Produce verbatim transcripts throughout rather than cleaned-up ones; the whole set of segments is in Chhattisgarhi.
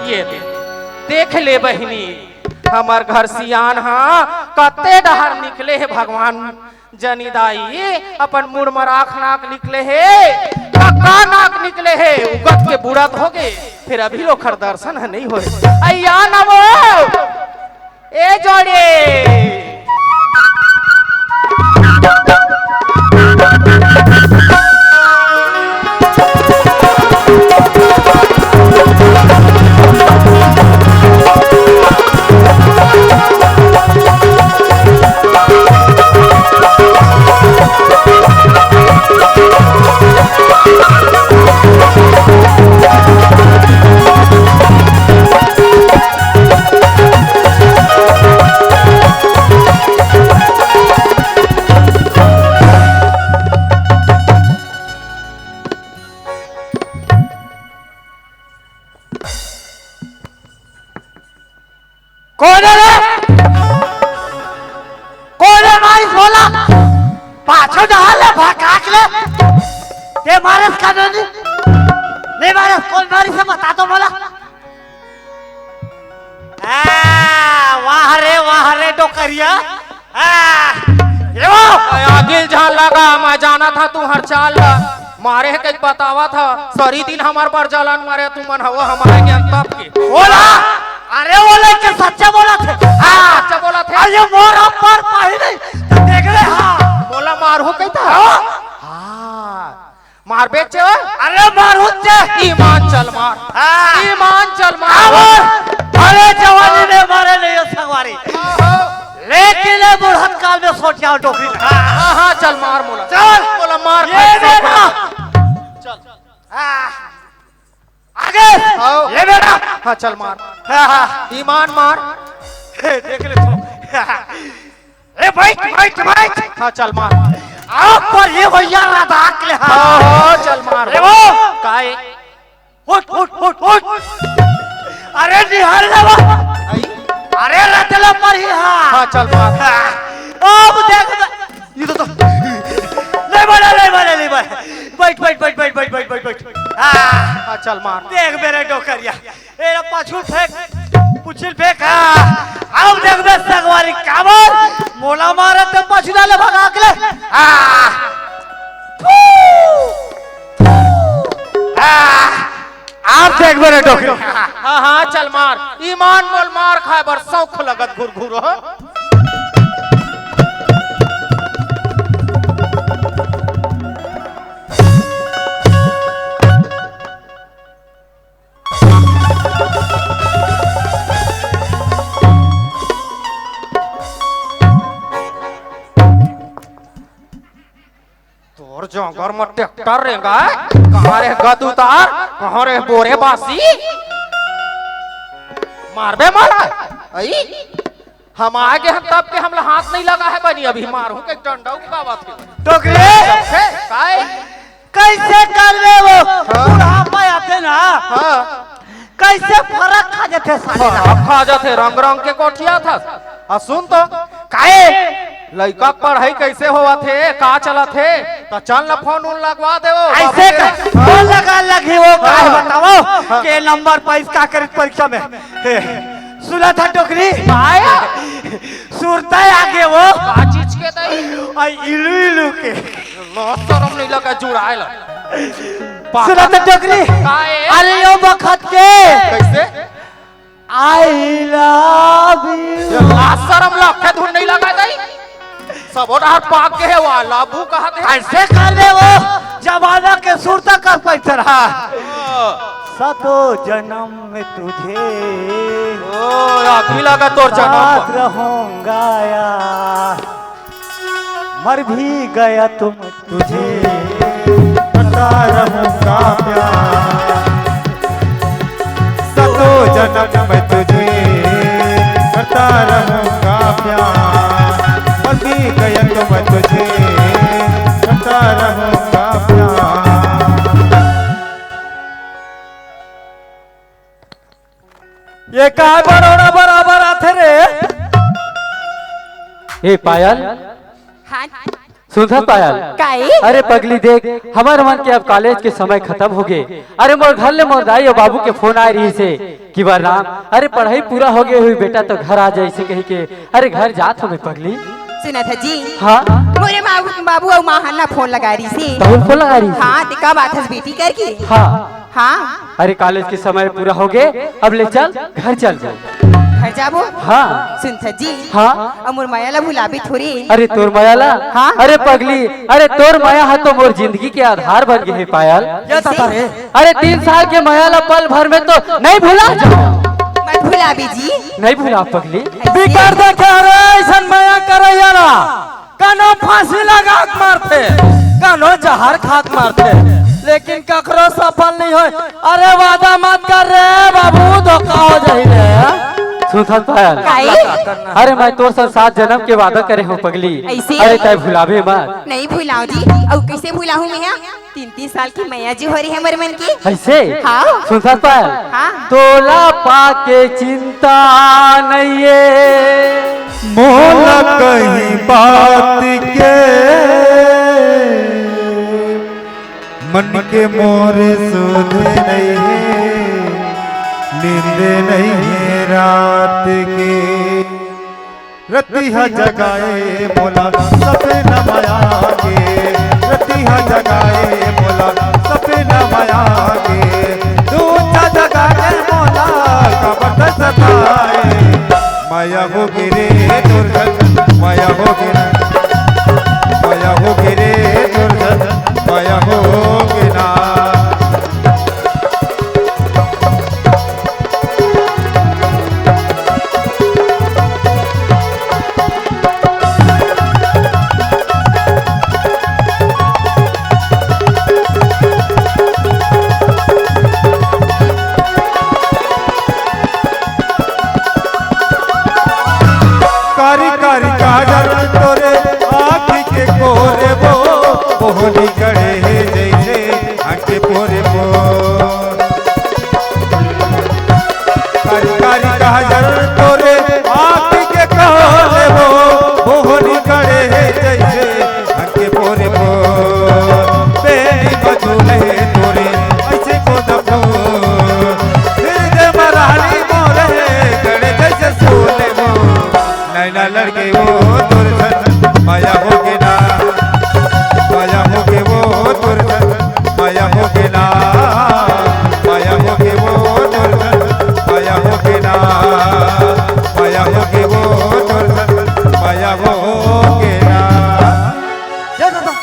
ये दे, देख ले बहिनी, हमर घर सियान हा कते डहर निकले हे भगवान जनी दाई, अपन मुड़ म राख नाक निकले हे, कक्का नाक निकले हे, उगत के बुड़त होगे, फेर अभी ओखर दर्शन ह नइ होय। अइया नमो, ए जोड़ी। कोन हे रे? कोन हे मारिस मोला? पाछू डहर ले भकाक ले। ते मारिस का नोनी? नइ मारिस, कोन मारिस हे बता तो मोला। आ, वाह रे, वाह रे, डोकरिया। आ, ये वो। आगिल झन लगा, मैं जानत हंव तुंहर चाल ला। मारे हे कहिके बतावत हंव, सरी दिन हमर बर जलन मारे तुमन हव, हमर ज्ञान तप के। बोला, अरे वो लइका सच्चा बोलत हे। हाँ, सच्चा बोलत हे। अरे मोर अब्बर पाही नहीं, त देख ले, हाँ। मोला मारहू कहिथे। हाँ। हाँ। मारबे चे? अरे मारहू चे। ईमान चल मार। हाँ। ईमान चल मार। अरे जवानी में मारे नहीं हो संगवारी। आहो। लेकिन ये बुढ़त काल में सोच जाओ डोकरी। हाँ, हाँ, चल मार मोला। चल। मोला मार ये खाए मेरा। चल। हाँ। आगे। आओ। ये मेरा। हाँ, चल मार। हाँ, हाँ। ईमान मार। ए, देख ले तो। ए, बैठ, बैठ, बैठ। हाँ, चल मार। आओ पर ये भैया राधा के ले, हाँ। हाँ, हाँ, चल मार। ए, वो। काय? उठ, उठ, उठ, उठ। अरे निहार लेवा। आई? अरे रतला पर ही, हाँ। हाँ, चल मार। हाँ। अब देख बे-, ये तो, तो। नहीं बोला, नहीं बोला, नहीं बोला। बैठ, बैठ, बैठ। हाँ। हाँ, चल मार। देख मेरे डोकरिया। एला पाछू फेंक, पुछिल फेंक, हाँ। अब देखबे संगवारी काबर, मोला मारे त पाछू डाले भगा के ले। हाँ। फू। हाँ। आप देखबे रे डोकरी। हाँ, हाँ, चल मार। ईमान मोल मार खाए बर सौख लगत घुरघुर हो। तोर जंगर म ट्रैक्टर रेंगा, कहाँ रे गद उतार, कहाँ रे बोरे बासी? मारबे मारा, अई? हम आगे हन तब के हमला हाथ नहीं लगा है बनी, अभी मारहूँ के डंडा उकावत हे। डोकरी! हे, काय? कैसे करबे वो? हाँ। बुढ़ापा आथे ना। हाँ। कैसे फरक खा जाथे साले हाँ, ला। अब खा जाथे, रंग रंग के गोठियाथस। आ सुन तो, काहे? लइका के पढ़ाई कैसे होवत हे, का चलत हे? त चल न फोन उन लगवा दे वो, ऐसे बाबू के। का? फोन लगा लगी वो, काहे हाँ। बताओ? हाँ। के नंबर पाइस का करिस परीक्षा में? हे, सुनत हस डोकरी? आया। सुरता आगे वो। का चीज के दई? आ इलू इलू के। लाज शरम नहीं लगा जुड़ाए ला। सुनत हस डोकरी? काहे? अरे यो बखत के। कैसे? I love you। ये लाज शरम लखे धुन नहीं लगा दई। सबो डहर पाक के हे, वो I love you कहत हे। कैसे करबे वो? जमाना के सुरता कर पैसा रहा। हाँ। सातों जन्म में तुझे ओ, आखिरी लगा तोर जन्म साथ पर। रहूंगा यार, मर भी गया तुम तुझे करता रहूंगा प्यार। सातों जन्म मैं तुझे करता रहूंगा प्यार। मर भी गया तो मैं तुझे करता रहूंगा प्यार। ये काय बरोड़ा बराबर आथे रे? ए पायल, हाँ। सुनथस पायल? काई? अरे पगली देख, हमर मन के अब कॉलेज के समय खतम हो गे। अरे मोर घर ले मोर दाई अउ बाबू के फोन आए रहिस हे कि बलराम, अरे पढ़ाई पूरा हो गे होही बेटा, तो घर आ जा अइसे कहिके। अरे घर जात हों मैं पगली। सुनथस जी? हाँ? मोरे माँ, बाबू अउ माँ ह ना फोन लगा रहिस हे। तहूँ फोन लगा रहिस हे? हाँ, ते कब आथस बेटी करके? हाँ। हाँ। अरे कॉलेज के समय पूरा हो गे, अब ले चल, घर चल जाओ। घर जाबो? हाँ। सुनथस जी? हाँ। अउ मोर मया ला भुलाबे थोरे। अरे तोर मया ला? हाँ। अरे पगली, अरे तोर मया ह तो मोर जिंदगी के आधार बन गे हे पायल। ये तो रे। अरे तीन साल के मया ला पल भर में तो नहीं भुला जाओ। मत भुलाबे जी। नहीं भुला पगली। ऐसे? बिकर देखे रे, अइसन मया करइया ला। कानो फांसी लगा के मारथे, कानो जहर खा के मारथे, लेकिन ककरो सफल नहीं होय। अरे वादा मत कर रे बाबू, धोखा हो जाही रे। सुनथस पायल? काई? अरे मैं तोर संग सात जन्म के वादा करे हों पगली। अइसे? अरे तैं भुलाबे मत। नहीं भुलाओं जी, अउ कइसे भुलाहूँ मैं? तीन तीन साल के मया जी हो रही हे हमर मन के। अइसे? हाँ। सुनथस पायल? हाँ। तोला पाके चिंता नइये। मोला कहीं बात के, मन के मोरे सुध नइये, नींद नइये रात के। रतिहा जगाए मोला सपना मया के, रतिहा जगाए मोला सपना मया के, दूचा जगाए मोला कबट सताए। मया हो गे रे दुर्गत, मया हो गे, मया हो गे रे दुर्गत, मया हो गे ना। कारी कारी काजल तोरे आँखी के कोरे वो, मोहनी गढ़े हे जइसे आँख के पोरे वो। कारी कारी काजल तोरे आँखी के कोरे वो, मोहनी गढ़े हे जइसे आँख के पोरे वो। बेनी बजूले तोरे अइसे को दबो, फिर दे मरानी मोरे गढ़े जइसे सोले वो। नैना लड़के वो दुर्गत, मया हो गे ना, मया हो गे वो दुर्गत, मया हो गे ना, मया हो गे वो दुर्गत, मया हो गे ना, मया हो गे वो दुर्गत, मया हो गे ना। ए दादा,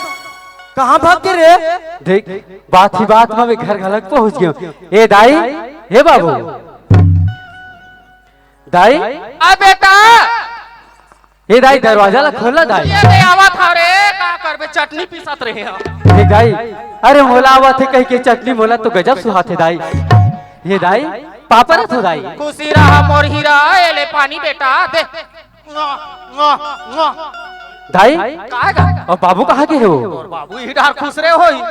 कहाँ भाग गे रे? देख, बात ही बात में मैं घर घलक पहुँच गेंव। ए दाई, ए बाबू, दाई। आ बेटा। ए दाई, दरवाजा ला खोल ना दाई। ये दे आवत हंव रे, का करबे, चटनी पीसत रहे हंव। ए दाई, अरे मोला आवत हे कहिके चटनी, मोला तो गजब सुहात हे दाई। ए दाई, पापा रथो दाई। खुशी रहा मोर हीरा, ए ले पानी बेटा, दे। मुआ, मुआ, मुआ। दाई, काय गा? अउ बाबू कहाँ गे हे वो? तोर बाबू इही डार खुसरे होही।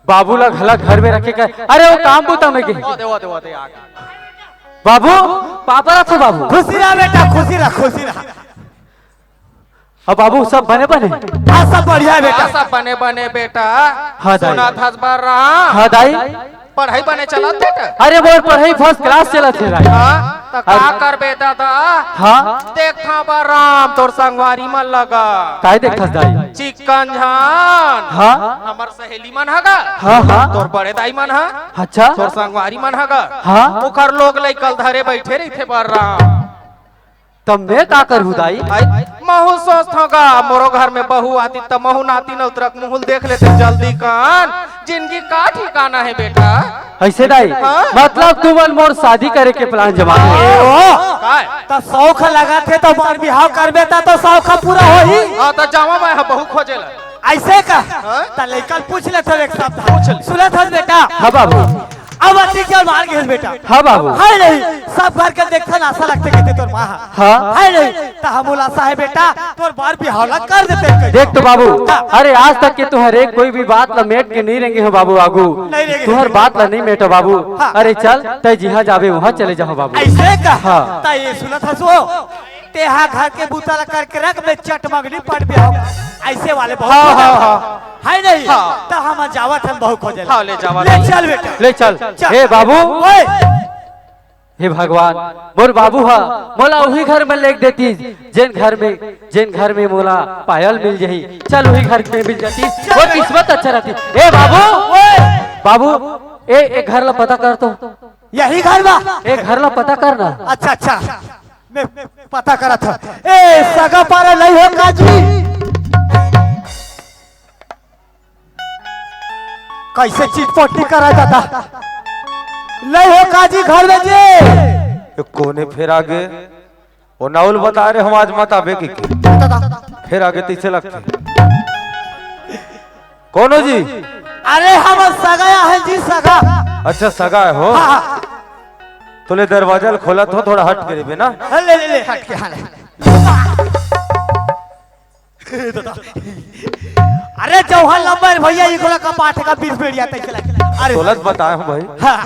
बाबू ला घला घर में रखे कर, अरे वो काम बूता में गे। वो दे, वो दे, वो दे, आ गे। बाबू, पापा रथो बाबू। खुशी रहा बेटा, खुशी रहा, खुशी रहा। अउ बाबू, सब बने बने? हाँ, सब बढ़िया हे बेटा। हाँ, सब बने बने बेटा। हाँ, दाई। सुनथस बलराम? हाँ, दाई। पढ़ाई बने चलत बेटा? अरे, मोर पढ़ाई first class चलत हे, दाई। हाँ, त का अरे करबे दादा? हाँ। देखथंव बलराम, तोर संगवारी मन ला गा। काय देखथस, दाई? चिक्कन झन। हाँ। हमर सहेली मन ह गा। हाँ, हाँ। तोर बड़े दाई मन ह। अच्छा। तोर संगवारी मन ह गा। हाँ। ओखर लोग लइका ल धरे बइठे रहिथे बलराम। त मैं का करहूँ दाई? आई, महूँ सोचथंव गा, मोरो घर में बहू आतिस त महूँ नातिन अउ तोर मुहूँ ल देख लेतेंव जल्दी कन। जिनगी का ठिकाना हे बेटा? अइसे दाई? हाँ? मतलब तुमन मोर शादी करे के plan जमा हे? ओ, काय? त सौख लगत हे त मोर बिहाव करबे त, त सौख पूरा होही। हाँ, त जावँव मैं ह बहू खोजे ला। अइसे का? हाँ? त लइका ल पूछ लेथंव एक शब्द। पूछ ले। सुनथस बेटा? हाँ बाबू। अब अति के मार गेस बेटा। हाँ बाबू। हाय नहीं, सब घर के देखथन आसा लगथे कहिथे तोर माँ ह। हाँ। हाय नहीं, त हमू ल आसा हे बेटा, तोर बर बिहाव ला कर देतेन कहिथे। देख तो बाबू, हाँ। अरे आज तक के तुँहर एक कोई भी बात ला मेट के नहीं रेंगे हों बाबू आगू। नहीं रेंगे। तुँहर बात ला नहीं मेटों बाबू। हाँ। अरे चल, तैं जिहाँ जाबे उहाँ चले जाहूँ बाबू। अइसे का? हाँ। त ये सुनथस वो? तेहा घर के बूता ला करके रख, मैं चटमंगनी पट बिहाव। ऐसे वाले बहुत हाँ, हो हाँ, जाथे। हाँ। है नहीं? हाँ। त हम जावत हन बहू खोजे ला। हाँ, ले जावत ले हन। चल बेटा। ले चल। चल। हे बाबू। ओए। हे भगवान, मोर बाबू हा मोला उही घर में लेग देतीस, जेन घर में, जेन घर में मोला पायल मिल जाही। चल उही घर में मिल जातीस, चल। मोर किस्मत अच्छा रहती। ए बाबू, ओए। बाबू, ए, ए घर ला पता कर तो। यही घर बा? ए घर ला पता कर ना। अच्छा, अच्छा। मैं पता करत हूँ। ए, सगा पारा नहीं हो का जी? कैसे चिटपटी करा दादा? नहीं हो का जी घर में जी? ये कोने फेर आगे? वो नाउल बता रहे हम आज मत आबे की, की। दादा। फेर आगे तैसे लगते। कौन हो जी? अरे हम सगा है जी, सगा। अच्छा, सगा है हो? हाँ, हाँ। तो ले दरवाजा ल खोलत हो, थोड़ा हट के रेबे ना। ले, ले, ले, हट के, हाँ, ले। अरे जौहर लंबर भैया, इकोला का पाठ का बीस बेड़िया तक चला। अरे तोला तो बताए हूँ भाई। हाँ।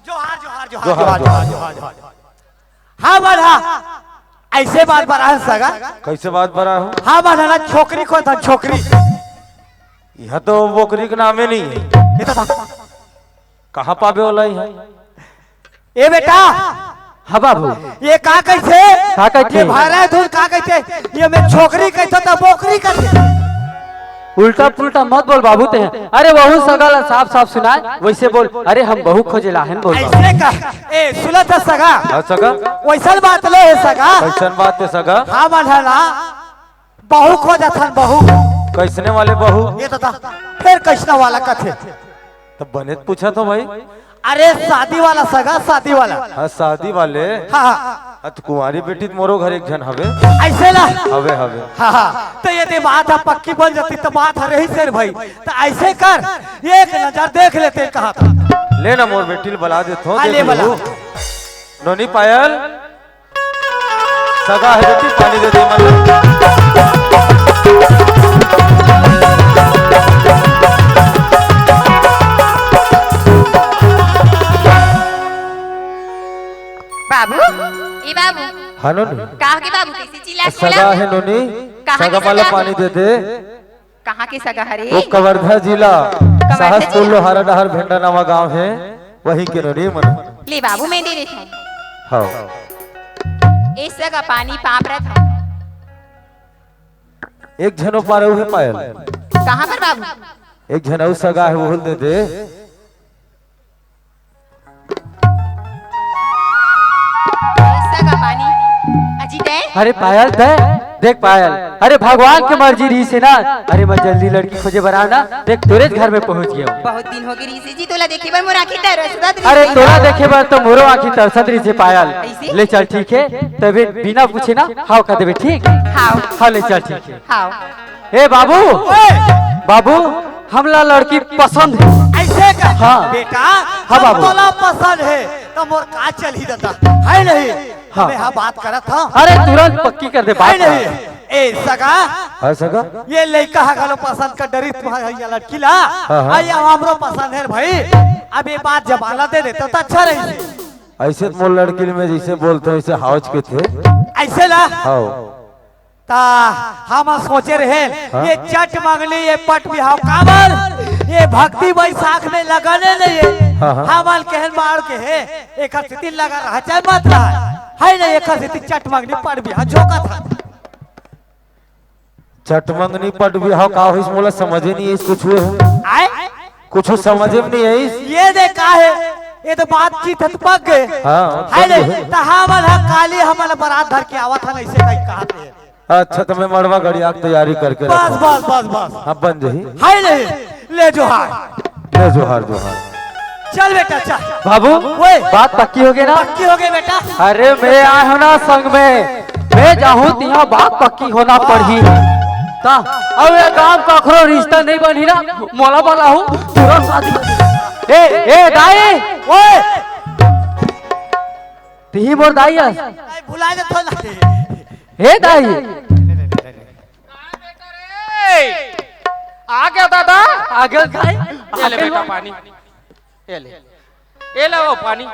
जोहार, जोहार, जोहार, जोहार, जोहार, जोहार, जोहार, जोहार। जोहार। हाँ, बड़ा। ऐसे बात बड़ा है सगा। कैसे बात बड़ा हो? हाँ, बड़ा ना, छोकरी को था, छोकरी। यह तो बोकरी के नामे नहीं है। ये तो था। कहाँ पाबे वाला ही है? ए बेटा। हाँ बाबू। ये का कैसे? का कैसे? ये भरा धुन का कैसे? ये मैं छोकरी कैसे तो बोकरी कैसे? उल्टा पुल्टा मत बोल बाबू ते। अरे वहू सगा ला साफ साफ सुनाए, वैसे बोल। अरे हम बहू खोजे ला हन बोल बाबू। ऐसे का? ए, सुनत है सगा? हाँ सगा। वैसन बात ले है सगा? कैसन बात है सगा? हाँ, मन है ना। बहू खोजत हन, बहू। कैसने वाले बहू? ये तो था। फिर कैसना वाला कथे? तब बने त पूछा तो भाई। अरे शादी वाला सगा, शादी वाला। हाँ, शादी वाले। हाँ, हाँ। हाँ, तो कुंवारी बेटी त मोरो घर एक झन हवे। ऐसे ला? हवे, हवे। हाँ, हाँ। तो ये दे बात है पक्की बन जाती तो बात है रही शेर भाई। तो ऐसे कर, एक नजर देख लेते कहा था। ले ना मोर बेटी ल बला देथो, हाँ, देख ले बला। लू। नोनी पायल, सगा है बेटी, पानी दे दे मन। बाबू, ए बाबू। हाँ नोनी। का हो गे बाबू, कैसे चिल्लात हस? सगा है नोनी, कहाँ के सगा? सगा वाला पानी दे दे। कहाँ के सगा हरे? वो कवर्धा जिला, कवर्धा सहसपुर जिला। लोहारा डहर भेंडा नावा गांव है, वहीं के नोनी मन। ले बाबू, मैं दे देथंव। हाँ। ए सगा पानी पाप रथ। एक झनो पारे हुए पायल। कहाँ पर बाबू? एक झन अउ सगा है, वो दे दे। सगा पानी। अजी तय? अरे पायल तय, देख पायल, अरे भगवान के मर्जी रहिस हे ना, अरे मैं जल्दी लड़की खोजे बर आंव ना, देख तोरेच घर में पहुंच गेंव। बहुत दिन हो गे रहिस हे जी, तोला देखे बर मोर आँखी तरसत रहिस अरे हे। तोला देखे बर तो मोरो आँखी तरसत रहिस हे पायल। ऐसे? ले चल ठीक हे, तबे बिना पूछे ना हाव कह देबे, ठीक? हाव। हाँ ले चल ठीक हे। हाव। ए बाबू, ओए! बाबू, हमला लड़की पसंद हे। ऐसे का? हाँ। बेटा, हाँ जब बाबू। तोला पसंद हे, त मोर का चलही दादा? है नहीं? हाँ। मैं हाँ बात करत हंव। अरे तुरंत पक्की कर दे बात। है नहीं? ए सगा, हाँ सगा। ये लइका ह घलो पसंद कर डरिस तुम्हारा ये लड़की ला। हाँ, हाँ। अरे हमरो पसंद हे भाई। अब ये बात जमाना दे देते त अच्छा रही। ऐसे त मोर लड़की ल मैं जैसे बोलथंव वैसे हाव च कथे। ऐसे ला? हाव। त हम सोचे रहेन, हाँ? ये चट मंगनी, ये पट बिहाव काबर, ये भक्ति बैसाख में लगने नहीं हे। हाँ, हाँ। हमन कहन बाढ़ के हे, एकर सेती लगा रहा, चाहे मत रहा। है नहीं, एकर सेती चट मंगनी पट बिहाव झोंकत हे। चट मंगनी पट बिहाव का होइस, मोला समझे नहीं आइस कुछ। आय? कुछ समझे में नहीं आइस। ये दे का हे? ये तो बातचीत हे त पक गे। हाँ, है पक नहीं, गे। त हमन ह काली हमन बारात धर के आवत हन, ऐसे कहीं कहत हे। अच्छा, त मैं मड़वा गड़िया के तैयारी करके बस, रखूँ। बस, बस, बस। हाँ, बन जही। है नहीं, ले जोहार। ले जोहार, जोहार। चल बेटा, चल। बाबू, ओए। बात पक्की हो गे ना? पक्की हो गे बेटा। अरे, मैं आय हंव ना संग में, मैं जाहूँ तिहाँ बात पक्की होना पड़ही। त, अब ये गांव कखरो रिश्ता नहीं बनही ना, मोला बलाहू, तुरंत शादी। ए, ए, दाई। ओए। तिही मोर दाई अस। दाई भुला जाथो ना। हे दाई। ए, आ गया दादा। आ गया दाई। ये ले बेटा पानी। ये ले। ये ले वो पानी।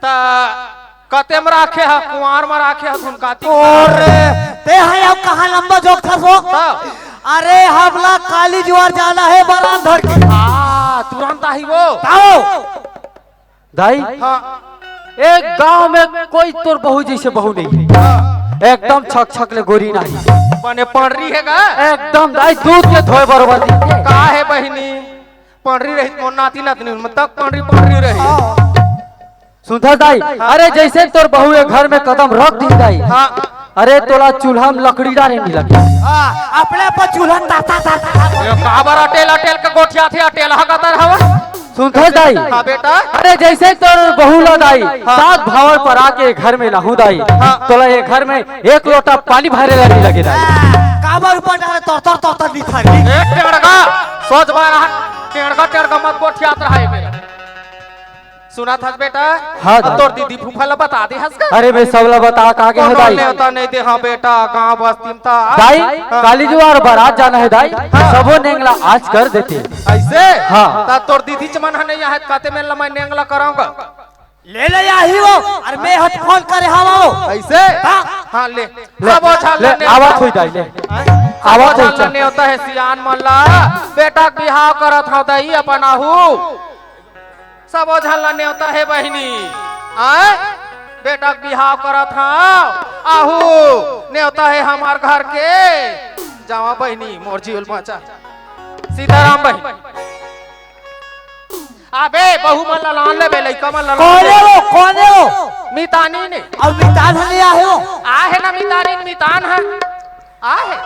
त कते म राखे ह, कुंवार म राखे ह, धुनकाती। अरे, ते ह अउ कहाँ लंबा जोक थस वो? हाँ। अरे, हमला काली जुआर जाना हे, बरात धर के। हाँ, तुरंत आही वो। ताओ। दाई, हाँ। एक गांव में कोई तोर बहू जइसे बहू नहीं हे। हाँ। एकदम छक छक ले गोरी नहीं। बने पंडरी हे गा? एकदम दाई, दूध के धोए बरोबर दिखथे। का हे बहिनी? पंडरी रहित मोर नाती नतनी, मतलब पंडरी, पंडरी रहित। सुनथस दाई, हाँ। अरे जइसे तोर बहू ए घर में कदम रख दिही दाई, हाँ। अरे तोला चूल्हा में लकड़ी डारे नहीं लगे। हाँ, अपने पर चूल्हा ताता ताता। ये काबर अटेल अटेल के गोठियाथे, अटेल हा कतर हवा? सुनथस दाई, हाँ बेटा। अरे जइसे तोर बहू ला दाई, हाँ। सात भावर पर आके घर में लाहूं दाई, हाँ। तोला ए घर में एक लोटा पानी भरे ला नहीं लगे दाई। काबर ऊपर डारे तर तर तर तर दिखा रही। ए टेड़गा, सोच बार रहा, टेड़गा टेड़गा मत गोठियात रहा है मेरा। सुनथस बेटा? हाँ, अब दाई। तोर दीदी फूफा ला बता दे हस का? अरे, मैं सब ला बता का के कोनो हूँ, दाई। नेवता नहीं दे, हाँ बेटा, गाँव बस्ती में ता। दाई, हाँ। काली जुआर बरात जाना हे, दाई। हाँ। सबो नेंग ला आज कर देते। अइसे? हाँ। ता तोर दीदी चमन ह नहीं आहे, काते में लमाई नेंग ला कराऊंगा। ले ले आही वो, अरे मैं हट फोन करे हवा वो। अइसे? हाँ। हाँ, ले। ले, सबो झन ले, ला नेवता आवत होई दाई, ले। हाँ? आवत सबो होई झन ला चा। नेवता हे सियान मन ला, बेटा के बिहाव करत हव दाई अपन आहू। सबो झन ला नेवता हे बहिनी, आय? बेटा के बिहाव करत हव, आहू नेवता हे हमर घर के। जावा बहिनी, मोर जीव ल बचा। सीताराम बहिनी। अबे, बहू मन ला लान लेबे, लइका मन ला लान कोने लेबे। वो, कोने वो? मितानी ने। अउ मितान ह नहीं आहे वो? आहे ना मितानी, मितान ह। आहे,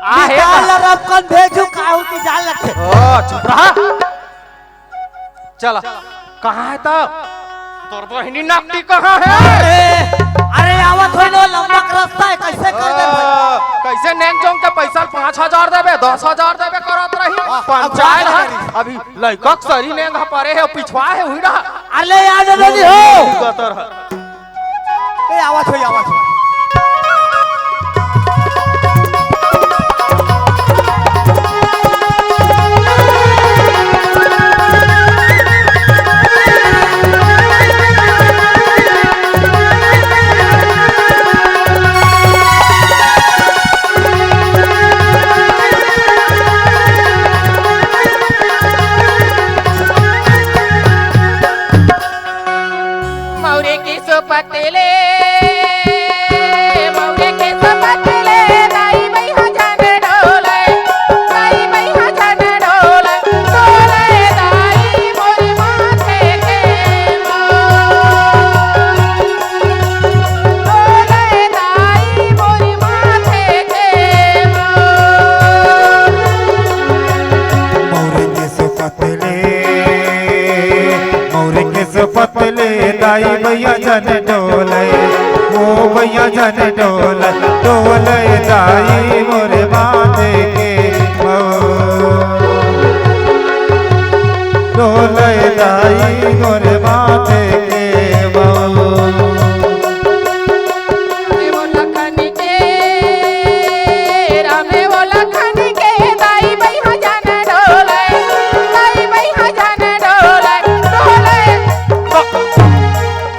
आहे मितान ना। ला रब कन भेजू, काहू की जान लगथे। ओ, चुप रहा। चला, कहाँ हे तब? तोर बहिनी नकटी कहाँ हे? अरे, अरे, आवत होई ना, लंबा के रास्ता हे, कइसे कर दे भाई? ओ, कइसे नेंग जोंग के पइसा पाँच हजार देबे, दस हजार देबे करत रही? वाह, पंचायत अब हे। अभी लइका के सरी नेंग ह परे हे, पिछवा हे, हुई रहा। अरे, आ जा जल्दी हो। गतर ह। ए, आवत होई, आवत होई। मौरे के सोपत ले, मौरे के सोपत ले, दाई बइहा झन डोलय, दाई बइहा झन डोलय, डोलय दाई मोर माथे के मौर। डोलय दाई मोर माथे के मौर। मौरे के सोपत ले, मौरे के सोपत ले, दाई बइहा झन डोलय, ओ बइहा झन डोलय, डोलय दाई मोर माथे के मौर। डोलय दाई मोर माथे के मौर। रामे वो लखन के, रामे वो लखन के, दाई बइहा झन डोलय, दाई बइहा झन डोलय, डोलय। तो,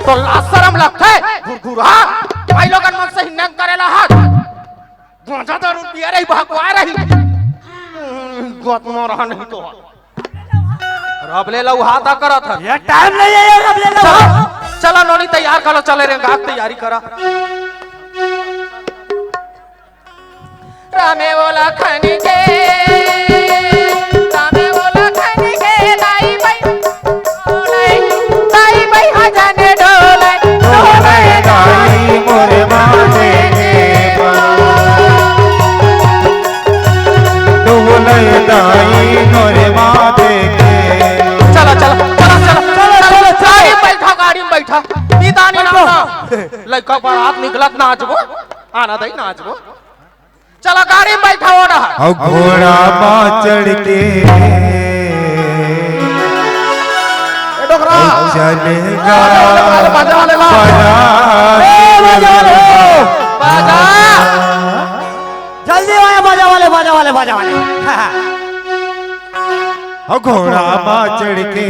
तो लाज शरम लगथे, घुरघुरा। भाई लोगन मन से हिन्नंग करेला हाथ। गांजा दारू पिए रही, भगवा रही। गोत मोर रहा नहीं तो। रब ले लउहा ता करत हस। ये टाइम नहीं हे, ये रब ले लउहा। चला, चला नोनी तैयार कर लो, चले रे, गाक तैयारी करा। रामे वो लखन के, रामे वो लखन के, दाई बइहा झन डोलय, दाई बइहा झन डोलय, डोलय दाई मोर माथे के मौर। डोलय दाई मोर माथे के। चला, चला, चला, चला, चला, चला, चला, गाड़ी में बैठा, गाड़ी में बैठा। मितानी नाम ना। लइका बारात निकलत नाचबो, आना दई नाचबो। चला गाड़ी में बैठा हो रहा। अउ घोड़ा मा चढ़ के ए डोकरा। अउ चलेगा बाजा वाले ला। बारात। ए बाजा वाले हो। बाजा। जल्दी आया बाजा वाले, बाजा वाले, बाजा वाले। अउ घोड़ा मा चढ़ के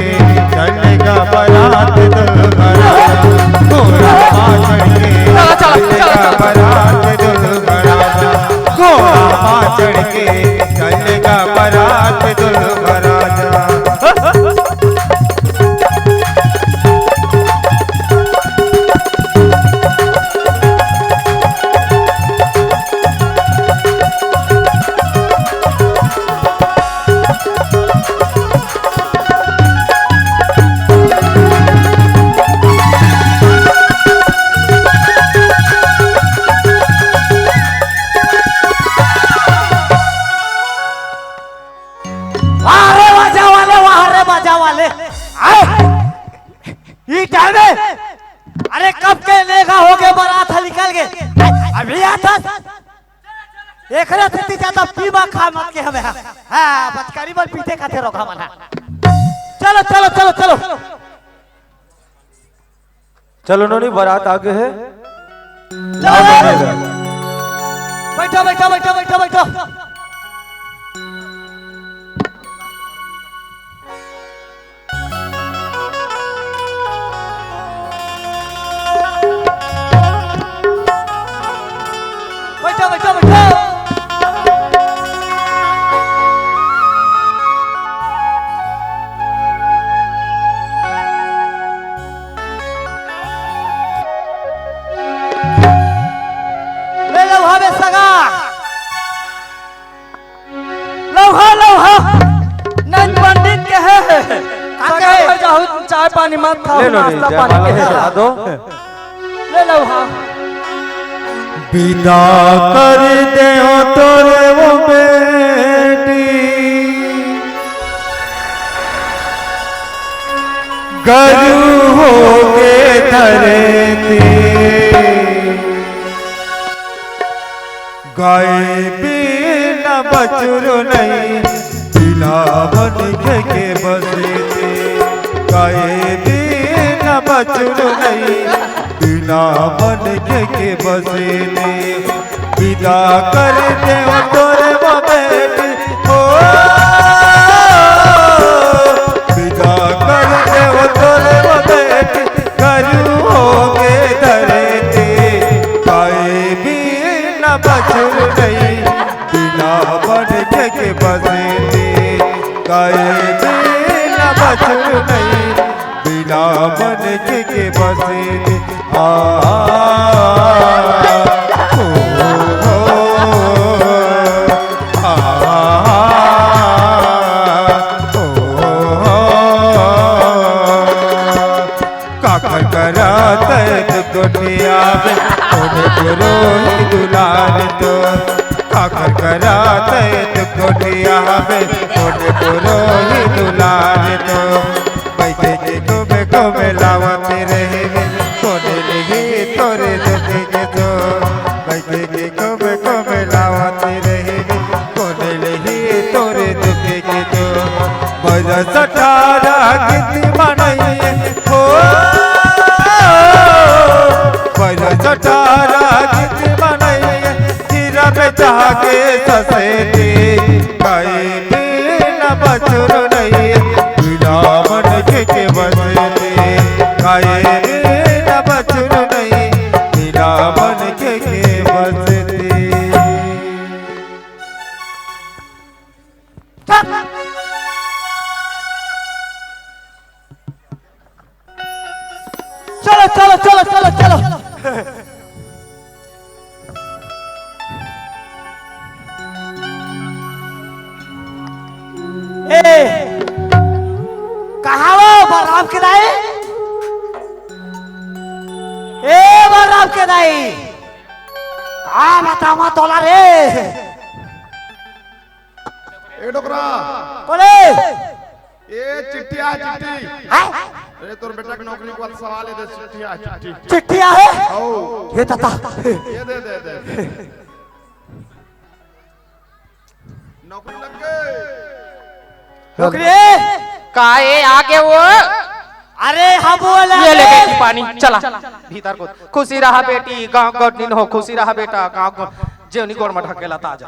चलेगा बारात दुल्हन। घोड़ा मा चढ़ के चला, चला, चला, चला। बरात दुल्हा राजा। घोड़ा मा चढ़ के चलेगा बरात दुल्हा राजा। वाह रे बाजा वाले, वाह रे बाजा वाले। आए। ई टाइम में, अरे कब के लेगा हो गए, बारात ह निकल गए। अभी आता। एकरे सेती ज्यादा पीमा खा मत के हवे। हाँ, बचकरी मन पीते खाते रोका मन। चलो, चलो, चलो, चलो। चलो नोनी, बारात आगे है। चलो। बैठो, बैठो, बैठो, बैठो, बैठो। बैठो, बैठो, बैठो। ले लो, हवे सगा। लौहा, लौहा। नंद पंडित के है। का सगा कहे? हो जाहू, चाय पानी मत खाओ, ले लो रे, नाश्ता पानी जयमाला के है। चढ़ा दो। ले लौहा। विदा कर दे तोरे वो बेटी, गरु होगे धरती। गाय बिना बछरू नहीं, बिना मनखे के बसेती। गाय बिना बछरू नहीं, बिना मनखे के बसेती। विदा कर देव तोरे वो बेटी, हो, विदा कर देव तोरे वो बेटी, गरु होगे धरती। गाय बिना बछरू नहीं, बिना मनखे के बसेती। गाय बिना बछरू नहीं, बिना मनखे के बसेती। आ, ओ, ओ, आ, ओ, ओ। काखर करात है तू गोठिया में, ओने पुरोही दुलार तो। काखर करात है तू गोठिया में, ओने पुरोही दुलार तो। बैठे के घूमे घूमे लावत रहे, कोने लिही तोरे दुखे के तो। बैठे के घूमे घूमे लावत रहे, कोने लिही तोरे दुखे के तो। बरस अठारह गीत मनइए हो, बरस अठारह गीत मनइए, हीरा में जाके ससेती। गाय बिना बछरू नहीं, बिना मनखे के बसेती। गाय बिना बछरू नहीं, बिना मनखे के बसेती। चलो, चलो, चलो, चलो, चलो। ए, कहाँ वो बलराम के दाई? ए, बलराम के दाई, का बतावा तोला रे? ए डोकरा। कोने? ए चिट्ठी आ चिट्ठी। हाँ? अरे तोर बेटा के नौकरी के बाद सवाल है, दे चिट्ठी आ चिट्ठी। चिट्ठी आ है? आओ। ये तता। ये दे, दे, दे। नौकरी लग गई। नौकरी? का ए, आगे वो? अरे हम बोला ये ले रे। बेटी पानी, चला। भीतर को। खुशी रहा बेटी, गाँव गौर नीन हो, खुशी रहा बेटा, गाँव गौर। जेवनी गोड़ में ढकेला ताजा।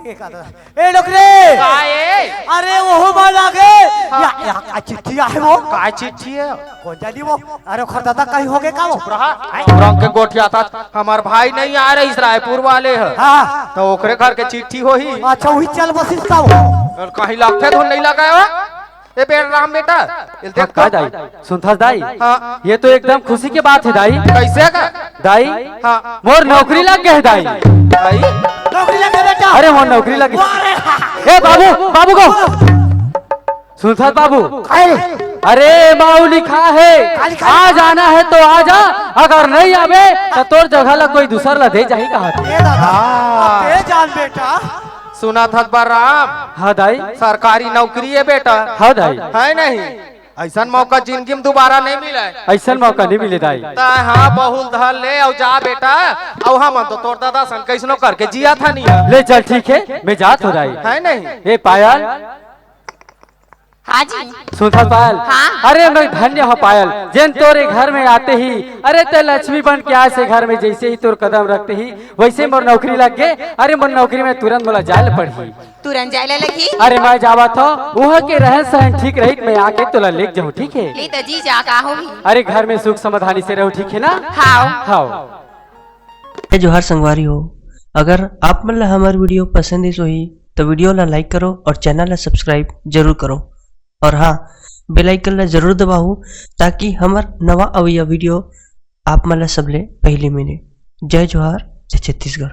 ए, का दादा? ए, डोकरे! का ए? अरे, ओहू मा लागे। हाँ। या, या, का चिट्ठी आहे वो? का चिट्ठी हे? कोन जानी वो? अरे, ओखर दादा कहीं होगे का वो? रहा। आय। रंग के गोठियाथस, हमर भाई नहीं आ रहिस रायपुर वाले ह। हाँ। त ओकरे घर के चिट्ठी होही। अच्छा, वही चल बसिस का वो? अउ कहीं लगथे धुन नहीं लगाए हो? ए बेर राम बेटा, इल देख हाँ, का तो। दाई? सुनथस दाई? हाँ। ये तो एकदम खुशी के बात हे दाई। कैसे का? दाई, हाँ। मोर नौकरी लग गे हे दाई। भाई? नौकरी लग गे बेटा। अरे मोर नौकरी लग गे। वाह रे। ए बाबू, बाबू को। सुनथस बाबू? अरे। अरे माऊ लिखा है, का लिखा है? आज आना है तो आ जा, अगर नहीं आबे त तोर जगह ला कोई दूसर ला दे जाही कहा। ए दादा, हाँ। अब दे जान बेटा। सुनथस बा राम? हाँ दाई। सरकारी नौकरी हे बेटा। हाँ दाई। हे नहीं? अइसन मौका जिंदगी में दोबारा नहीं मिले। अइसन मौका नहीं मिले दाई। त हाँ, बहुल धर ले अउ जा बेटा। अउ हमन तो तोर दादा सन कइसनो करके जियाथन। ले चल ठीक हे, मैं जात हों दाई। हे नहीं? ए पायल। हाँ जी। सुनथस पायल? हाँ। अरे मैं धन्य हों पायल, जेन तोरे घर में आते ही, अरे तैं लक्ष्मी बन के आए से घर में, जैसे ही तोर कदम रखते ही वैसे मोर नौकरी लग गे। अरे मोर नौकरी में तुरंत मोला जाए ल पड़ही। तुरंत जाए ला लगही। अरे मैं जावत हों, उहाँ के रहन सहन ठीक रही, मैं आके तोला लेके जाहूँ, ठीक हे? ले त जी जा, का होही? अरे घर में सुख समाधानी से रहू, ठीक हे ना? हाव। हाव। जय जोहार संगवारी हो, अगर आप मन ला हमर video पसंद आइस होही त video ला like करो और channel ला subscribe जरूर करो और हाँ, bell icon ला जरूर दबाहू ताकि हमर नवा अवइया video आप मन ला सबले पहली मिले। जय जोहार, जय छत्तीसगढ़।